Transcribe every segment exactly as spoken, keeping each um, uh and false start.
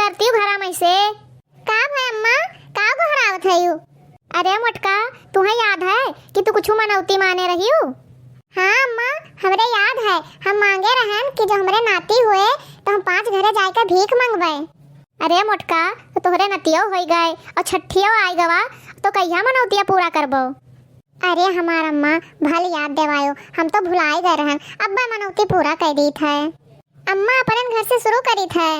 करतिउ घरा मइसे। का भय अम्मा, का गोहरावत हइउ? अरे मोटका, तुहैं याद है कि तू कुछु मनौती माने रहिउ? हाँ अम्मा, हमरे याद है, हम मांगे रहन कि जो हमरे नाती हुए तो हम पाँच घरे जाइके भीख मंगबे। अरे मोटका, तो तोहरे नतियो होइ गए और छठियो आइ गवा, तो कहिया मनौतिया पूरा करबो? अरे हमार अम्मा, भल याद देवायो, हम तो भुलाइ गए रहन, अब्बे मनौती पूरा कइ दीत है। अम्मा, अपनन घर से सुरु करीत है।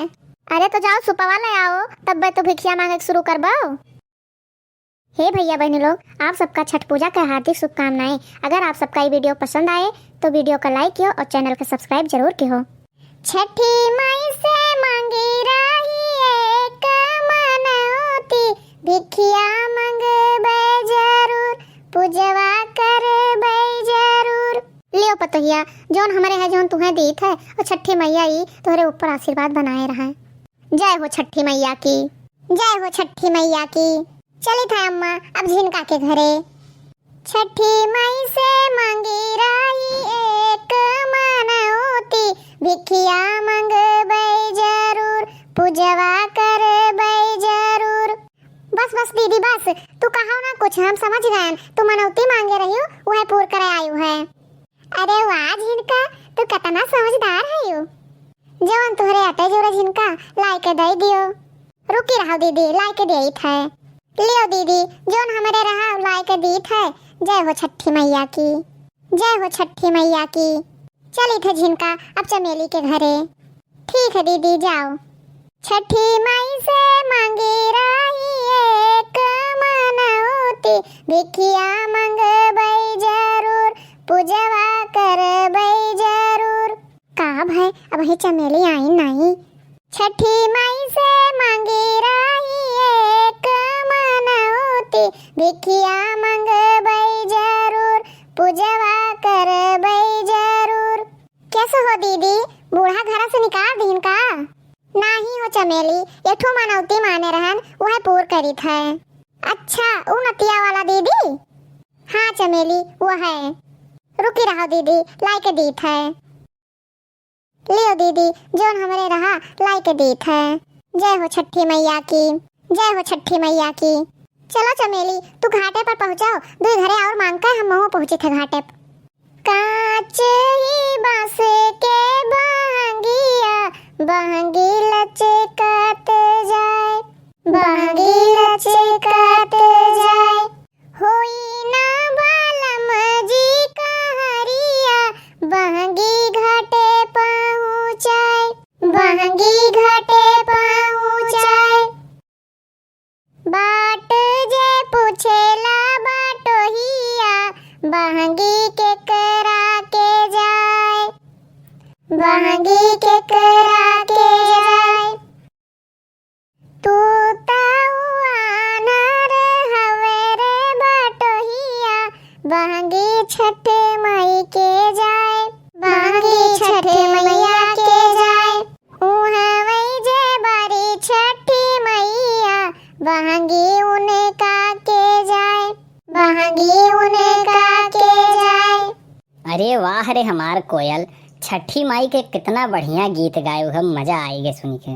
अरे तो जाओ सुपवा लइ आओ, तब्बे तो भिखिया मांगे के सुरु करबो। हे भइया बहिनी लोग, आप सबका छठ पूजा के हार्दिक शुभकामनाएं। अगर आप सबका ये video पसंद आए तो video का like किहो और channel का subscribe जरूर किहो। छठी माई से मांगी रही एक मनौती, भिखिया मंगबे जरूर, पूजवा करबे जरूर। लियो पतोहिया, जौन हमरे है, जौन तुहैं दीत है, और छठी मइया ई तोहरे ऊपर आशीर्वाद बनाए रहैं। जय हो छठी मइया की, जय हो छठी मइया की। चलित है अम्मा, अब झिनका के घरे। छठी माई से मांगी रही एक मनौती, भिखिया मंगबै जरूर, पूजवा करबै जरूर। बस, बस दीदी, बस, तू कहो ना कुछ, हम समझ गएन, तू मनौती मांगे रहियो, उहै पूर करे आयु है। अरे वाह झिनका, तू कतना समझदार हइउ। जवन तोहरे अटे जोरे झिनका, लाइके दइ दियो। रुकी रहो दीदी, लाइके देइत है। लियो दीदी, जवन हमरे रहा, लाइके दीत है। जय हो छठी मइया की, जय हो छठी मइया की। चलित है झिनका, अब चमेली के घरे। ठीक है दीदी, जाओ। छठी माई से मांगी रही एक मनौती, भिखिया मंगबै जरूर, पूजवा करबै जरूर। का भय, अबहीं चमेली आइन नाहीं? छठी माई से मांगी रही एक मनौती, भिखिया मंगबै जरूर, पूजवा करबै जरूर। कैसे हो दीदी, बूढ़ा घरा से निकाल दीन का? नाहीं हो चमेली, एठो मनौती माने रहन, उहै पूर करित है। अच्छा, उ नतिया वाला दीदी? हाँ चमेली, उहै। रुकी रहो दीदी, लाइके दीत है। लियो दीदी, जौन हमरे रहा, लाइके दीत है। जय हो छठी मइया की, जय हो छठी मइया की। चलो चमेली, तू घाटे पर पहुँचो, दुइ घरे और मांग के हम महूँ पहुँचित है घाटे पर। कांच ही बांस के बहंगिया, बहंगी लचकत जाए, बहंगी लचकत जाए। होई ना बालम जी कहरिया, बहंगी घाटे पहुँचाए, बहंगी घाटे पहुँचाए। बाट जे पूछेला बाटोहिया, बहंगी केकरा के जाए, बहंगी केकरा के जाए। तू त आन्हर हवे रे बाटोहिया, बहंगी छठ माई के जाए, बहंगी छठ मइया के जाए। उहाँ वही जे बारी छठी मइया, बहंगी उनका के जाए, बहंगी उनका के जाए। अरे वाह रे हमार कोयल, छठी माई के कितना बढ़िया गीत गाए हो, मजा आइगे सुन के।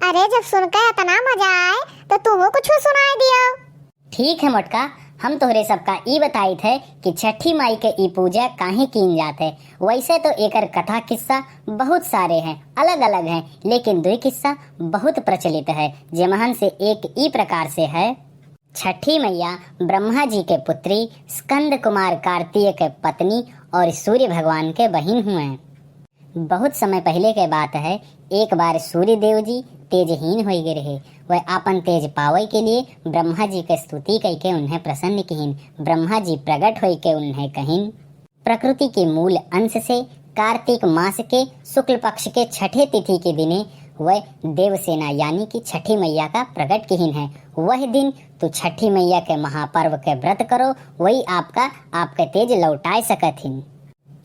अरे जब सुन के इतना मजा आए तो तुहू कुछ सुनाए दियो। ठीक है मोटका, हम तोहरे सबका ई बताइत है कि छठी माई के ई पूजा काहे कीन जात है। वैसे तो एकर कथा किस्सा बहुत सारे हैं, अलग-अलग हैं, लेकिन दुई किस्सा बहुत प्रचलित है, जेमहन से एक ई प्रकार से है। छठी मैया ब्रह्मा जी के पुत्री, स्कंद कुमार कार्तिकेय के पत्नी और सूर्य भगवान के बहिन हुए। बहुत समय पहिले के बात है, एक बार सूर्य देव जी तेजहीन होइ गए रहे। वह आपन तेज पावे के लिए ब्रह्मा जी के स्तुति कइके उन्हें प्रसन्न किहिन। ब्रह्मा जी प्रगट होइके उन्हें कहिन, प्रकृति के मूल अंश से कार्तिक मास के शुक्ल पक्ष के छठे तिथि के दिने वह देवसेना यानी कि छठी मैया का प्रगट किहिन है। वह दिन तू छठी मैया के महापर्व के व्रत करो, वही आपका, आपके तेज लौटाए सकत हिन।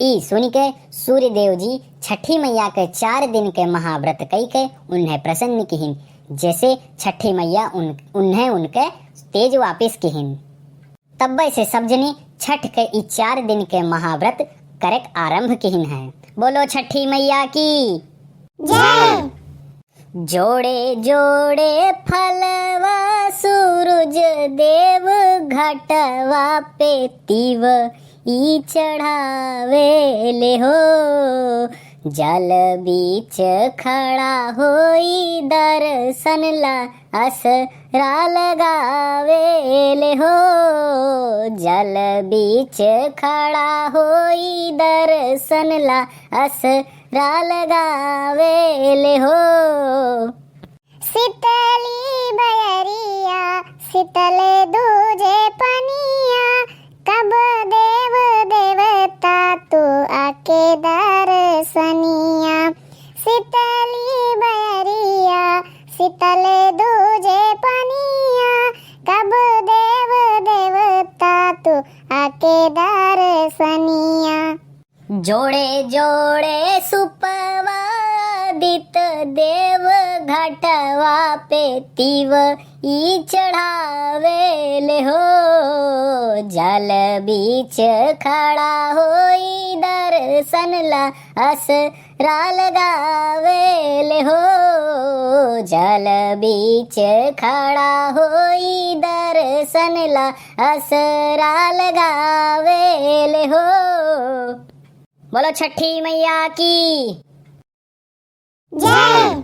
ई सुनि के सूर्य देव जी छठी मैया के चार दिन के महाव्रत कइ के उन्हें प्रसन्न किहिन, जैसे छठी मैया उन, उन्हें उनके तेज वापिस किहिन। तब्बे से सब जने छठ के ई चार दिन के महाव्रत करेक आरंभ किहिन है। बोलो छठी मैया की जय। जोड़े जोड़े फलवा सूरज देव घटवा पे तिवई चढ़ावेले हो। जल बीच खड़ा होई दर्शन ला असरा लगावेले हो। जल बीच खड़ा होई दर्शन ला असरा लगावेले हो। शीतली बयरिया, शीतले दूजे पनिया, कब देव देवता तू आके दर्शनिया। शीतली बयरिया, शीतले दूजे पनिया, कब देव देवता तू आके दर्शनिया। जोड़े जोड़े सुपवा आदित देव घटवा पे तिवई चढ़ावेले हो। जल बीच खड़ा होई दर्शन ला असरा लगावेले हो। जल बीच खड़ा होई दर्शन ला असरा लगावेले हो। बोलो छठी मैया की जय।